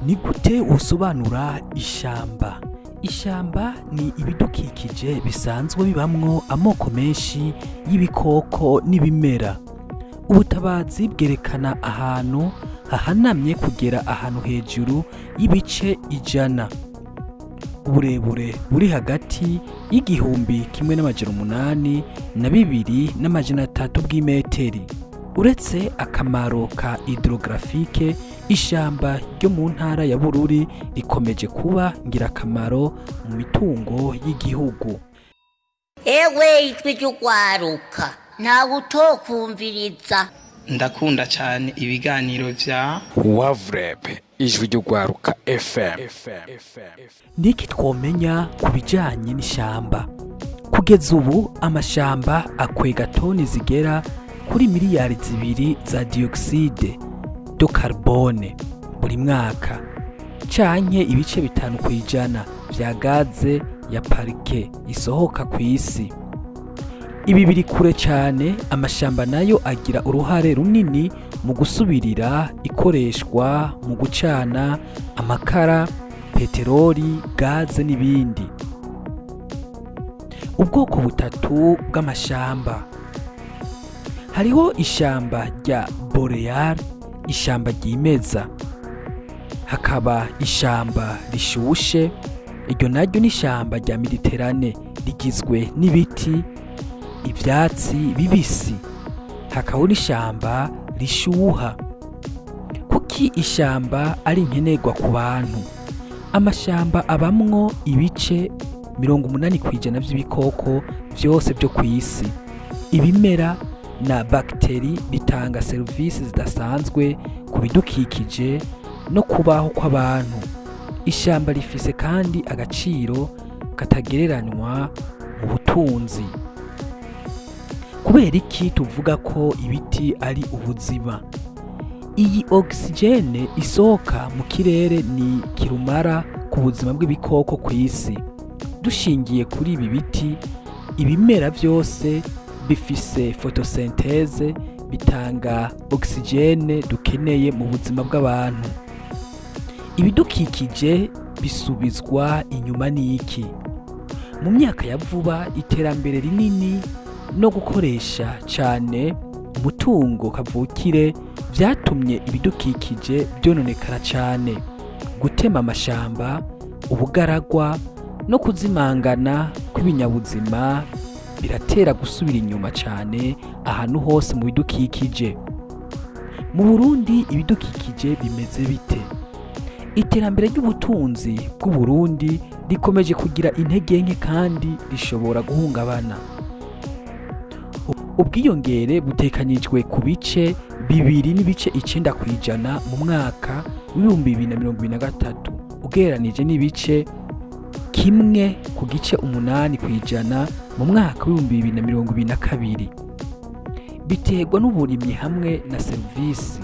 Ni gute wosobanura ishamba? Ishamba ni ibidukikije bisanzwe bibamwo amoko menshi y'ibikoko n'ibimera. Ubutabazi bwerekana ahantu hahanamye kugera ahantu hejuru y'ibice 100. Uburebure buri hagati y'1800 na 2300 bw'imeteri. Uretse akamaro ka hydrographique, ishamba ryo mu ntara ya Bururi rikomeje kuba ngirakamaro mu mitungo y'igihugu. Ewe ijwi ry'ugwaruka ntawe utokumviriza. Ndakunda cyane ibiganiro vya Wavreb, ijwi ry'ugwaruka FM. Niki twomenya ku bijanye n'ishamba? Kugeza ubu amashamba akwega toni zigera kuri miliyari 2 za dioxide de carbone buri mwaka, canke ibice 5% vya gaze ya parike isohoka ku isi. Ibi biri kure cyane. Amashamba nayo agira uruhare runini mu gusubirira ikoreshwa mu gucana amakara, peteroli, gaze n'ibindi. Ubwoko butatu bw'amashamba. Hariho ishamba rya boreal, ishamba ryimeza. Hakaba ishamba rishushe, iryo naryo ni ishamba rya Mediterane rigizwe n'ibiti, ivyatsi bibisi. Hakaba n'ishamba rishuha. Kuki ishamba ari nkenerwa ku bantu? Amashamba abamwo ibice 80% vy'ibikoko vyose vyo kw'isi. Ibimera na bakteri bitanga serivisi zidasanzwe ku bidukikije no kubaho kw'abantu. Ishamba rifise kandi agaciro katagereranywa mu butunzi. Kubera iki tuvuga ko ibiti ari ubuzima? Iyi oxygene isohoka mu kirere ni kirumara ku buzima bw'ibikoko kw'isi. Dushingiye kuri ibi biti, ibimera vyose bifise photosynthèse bitanga oxygene dukeneye mu buzima bw'abantu. Ibidukikije bisubizwa inyuma n'iki? Mu myaka ya vuba, iterambere rinini no gukoresha cyane umutungo kavukire vyatumye ibidukikije byononekara cyane. Gutema amashamba, ubugaragwa no kuzimangana kw'ibinyabuzima biratera gusubira inyuma cyane ahantu hose mu bidukikije. Mu Burundi ibidukikije bimeze bite? Iterambere ry'ubutunzi bw'u Burundi rikomeje kugira intege nke kandi rishobora guhungabana. Ubwiyongere butekanyijwe ku bice 2.9% mu mwaka w'2023, ugereranije n'ibice 1.8% mu mwaka w'2022. Biterwa n'uburimyi hamwe na serivisi.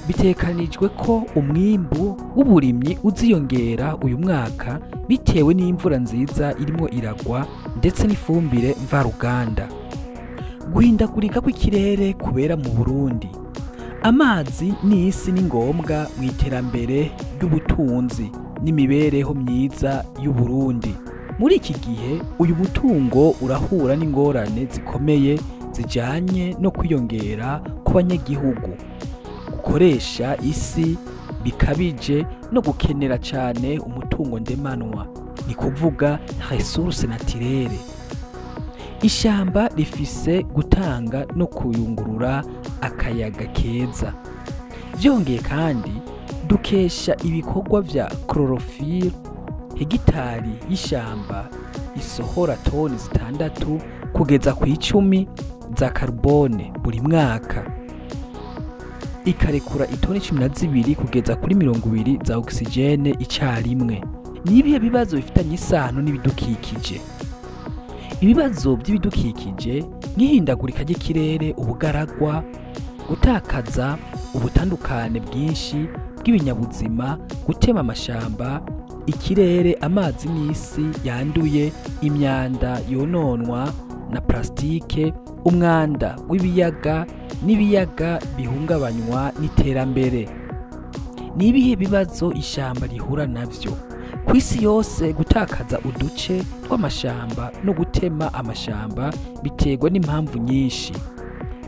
Bitekanijwe ko umwimbu w'uburimyi uziyongera uyu mwaka bitewe n'imvura nziza irimo iragwa ndetse n'ifumbire mvaruganda. Guhindagurika kw'ikirere kubera mu Burundi. Amazi n'isi ni ngombwa mu iterambere ry'ubutunzi n'imibereho myiza y'u Burundi. Muri iki gihe uyu mutungo urahura n'ingorane zikomeye zijanye no kwiyongera kw'abanyagihugu, gukoresha isi bikabije no gukenera cyane umutungo ndemanwa, ni kuvuga ressources naturelles. Ishamba rifise gutanga no kuyungurura akayaga keza. Vyongeye kandi dukesha ibikorwa vya chlorophylle, hegitari y'ishamba isohora toni 6 kugeza ku 10 za carbone buri mwaka, ikarekura itoni 12 kugeza kuri 20 za oxygene icarimwe. Ni ibihe bibazo bifitanye isano n'ibidukikije? Ibibazo by'ibidukikije nk'ihindagurika ry'ikirere, ubugaragwa, gutakaza ubutandukane bwinshi bw'ibinyabuzima, gutema amashamba, ikirere, amazi n'isi yanduye, imyanda yononwa na plastike, umwanda w'ibiyaga n'ibiyaga bihungabanywa n'iterambere. Ni ibihe bibazo ishamba rihura navyo? Ku isi yose, gutakaza uduce tw'amashamba no gutema amashamba biterwa n'impamvu nyinshi,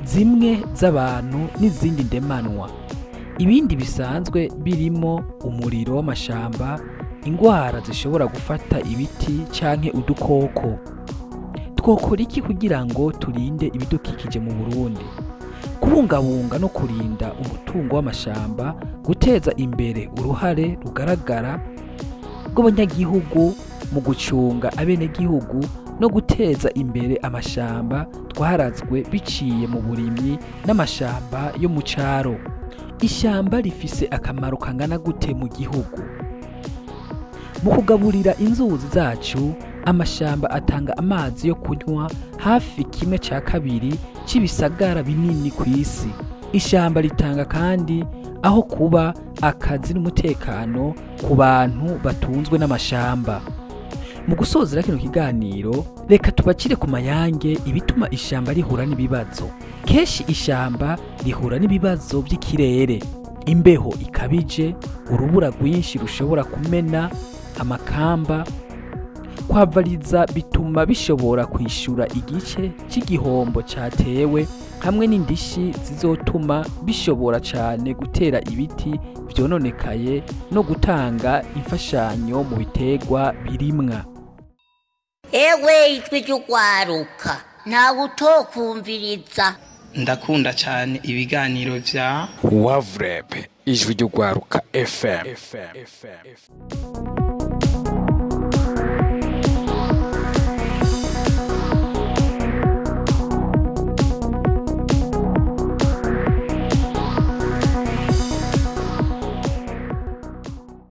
zimwe z'abantu n'izindi ndemanwa. Ibindi bisanzwe birimo umuriro w'amashamba, ingwara zishobora gufata ibiti canke udukoko. Twokora iki kugira ngo turinde ibidukikije mu Burundi? Kubungabunga no kurinda umutungo w'amashamba, guteza imbere uruhare rugaragara rw'abanyagihugu mu gucunga abenegihugu no guteza imbere amashamba twaharazwe biciye mu burimyi n'amashamba yo mu caro. Ishamba rifise akamaro kangana gute mu gihugu? Mu kugaburira inzuzi zacu, amashamba atanga amazi yo kunywa hafi kimwe ca kabiri c'ibisagara binini ku isi. Ishamba ritanga kandi aho kuba, akazi n'umutekano ku bantu batunzwe n'amashamba. Mu gusozera kino kiganiro, reka tubacire ku mayange ibituma ishamba rihura n'ibibazo. Kenshi ishamba rihura n'ibibazo by'ikirere, imbeho ikabije, urubura rwinshi rushobora kumena amakamba, kwavariza bituma bishobora kwishura igice cy'igihombo cyatewe, hamwe n'indishi zizotuma bishobora cyane gutera ibiti vyononekaye no gutanga imfashanyo mu biterwa birimwa. Ewe, ijwi ry'urwaruka, ntawe utokumviriza. Ndakunda cyane ibiganiro vya Wavureb, ijwi ry'urwaruka FM.